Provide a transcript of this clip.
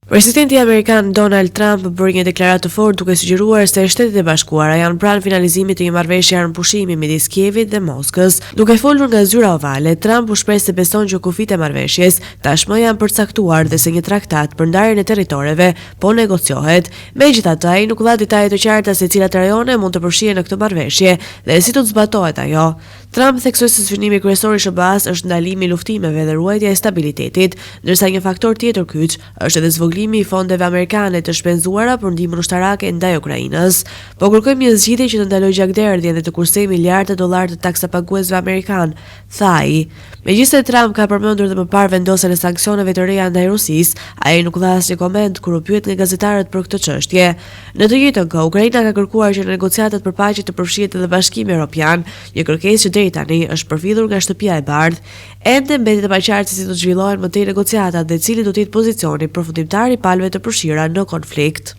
Presidenti amerikan Donald Trump bëri një deklaratë të fortë duke sugjeruar se Shtetet e Bashkuara janë pranë finalizimit të një marrëveshje armëpushimi midis Kievit dhe Moskës. Duke folur nga Zyra Ovale, Trump u shpreh se beson që kufijtë e marrëveshjes tashmë janë përcaktuar dhe se një traktat për ndarjen e territoreve po negociohet. Megjithatë, ai nuk dha detaje të qarta se cilat rajone mund të përfshihen në këtë marrëveshje dhe si do të zbatohet ajo. Trump theksoi se synimi kryesor i SHBA-së është ndalimi i luftimeve dhe ruajtja e stabilitetit, ndërsa një faktor tjetër kyç është edhe zvogëlimi i fondeve amerikane të shpenzuara për ndihmën ushtarake ndaj Ukrainës. Po kërkojmë një zgjidhje që të ndalojë gjakderdhjen dhe të kursejë miliarda dollarë të taksapaguesve amerikanë, tha ai. Megjithëse Trump ka përmendur dhe më parë vendosjen e sanksioneve të reja ndaj Rusisë, ai nuk dha asnjë koment kur u pyet nga gazetarët për këtë çështje. Në të njëjtën kohë, Ukraina ka kërkuar që në negociatat për paqe të përfshihet edhe Bashkimi Europian, një kërkesë që deri tani është përfillur nga Shtëpia e Bardhë. Ende mbetet e paqartë se si do të zhvillohen më tej negociatat dhe cili do të jetë pozicioni përfundimtar i palëve të përfshira në konflikt.